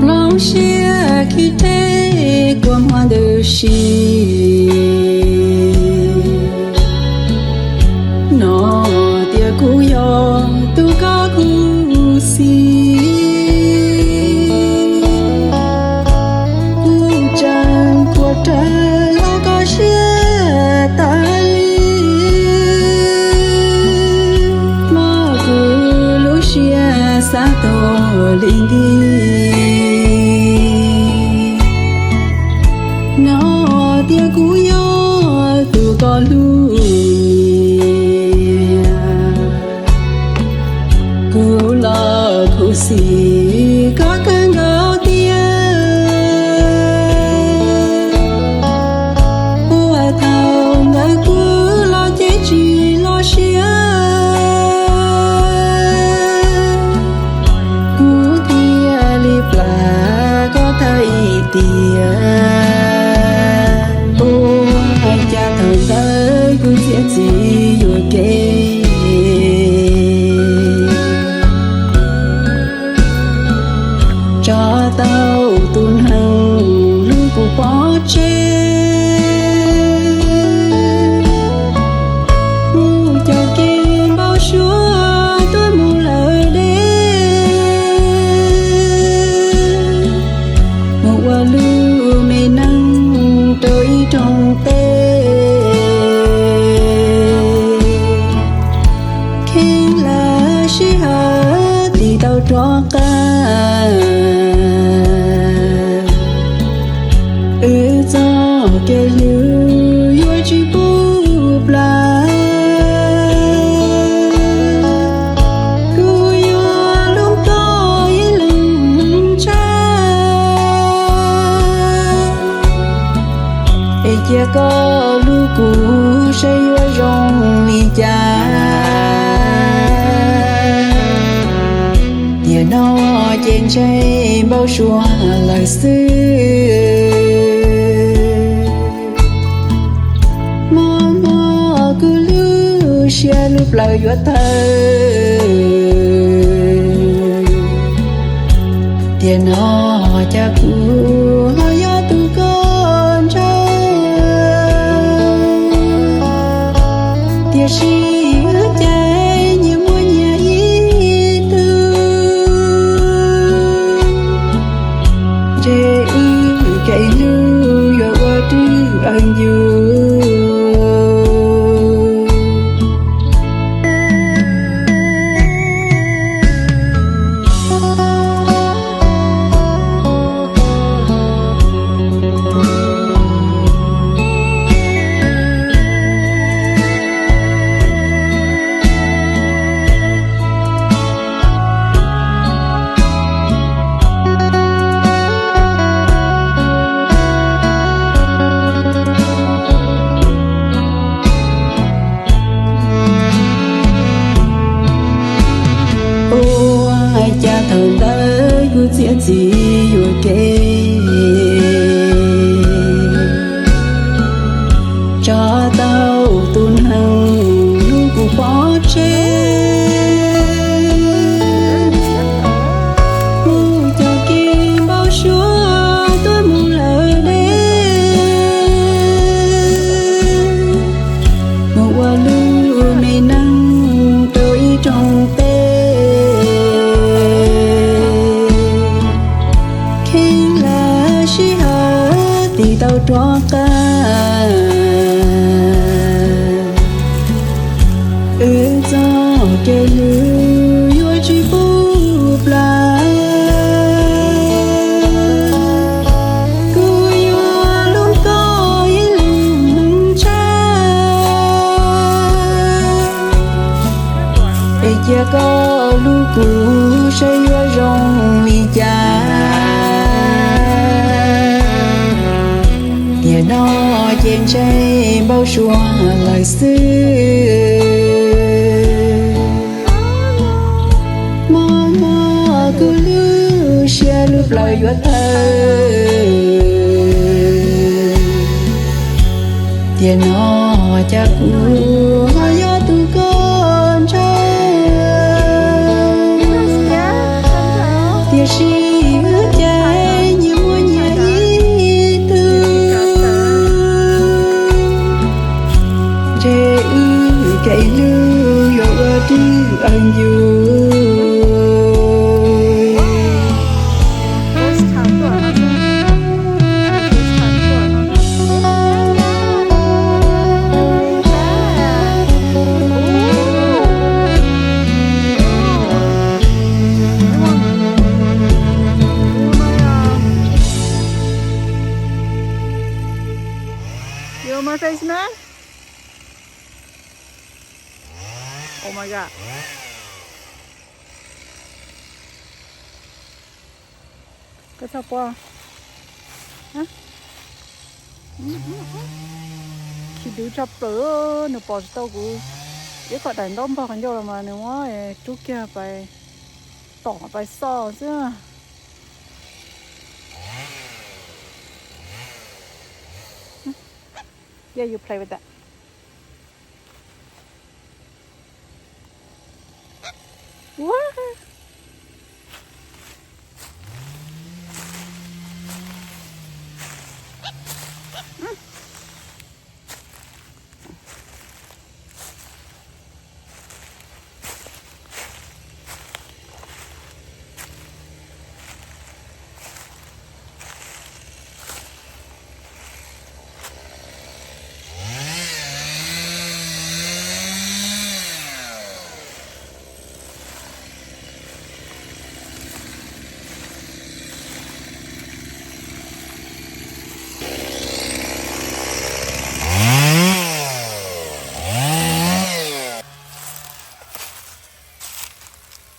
Nplooj siab khi rhe kua muag ntws si, no tias kuv yog tus koj khuv xim. Kuv tseem khuav rawv hlo koj siab tas li, muab kuv lub siab xav tuag li nti. No tias kuv yog tus koj hlub, kuv los khuv xim koj kawg nkaus tiag. Ua thaum ntawd kuv los ces tsis los siab, kuv thiaj li plam koj tag ib tiam. Ua cas thaum ntawd kuv txiav txim yuam kev, tso tau tus neeg hlub kuv pov tseg, mus cog kev npau suav tuaj mus lawm deb, mus ua lub me neej rau ib rooj teb. Kheev lawm sij hawm tis tau rov qab, wb txoj kev hlub yuav tsis pub plam. Kuv yuav hlub koj ib leeg tshaj, es cia koj hlub kuv seb yuav zoo li cas. Tiam no ces ntshe npau suav lawm xwb, muaj muaj kuv lub siab lub plawv yuav tawg. Tiam no cas kuv ho yog tus koj ntshaw, tiam sis wb ces nyias muaj nyias ib tug, ntshe wb kev hlub yuav ua rwg aw ncu. Ua cas thaum ntawd kuv txiav txim yuam kev, tso tau tus neeg hlub kuv pov tseg, mus cog kev npau suav tuaj mus lawm deb, mus ua lub me neej rau ib rooj teb. Kuv saib yuav zoo li cas, tiam no ces ntshe npau suav lawm xwb. Mob mob kuv lub siab lub plawv yuav tawg, tiam no cas kuv ho yog tus koj ntshaw. Tiam sis wb ces nyias muaj nyias ib tug, ntshe wb kev hlub yuav ua rwg awg ncuv. You want my face, man? Oh my god. Koj txhob quaj. Khi dub tshaj plaws, nws pom tsis tau kuv. Ib qho daim ntaub npog qhov ncauj los mas nws muab rub kiag pais tom pais xoj xwb. Yeah, you play with that. What?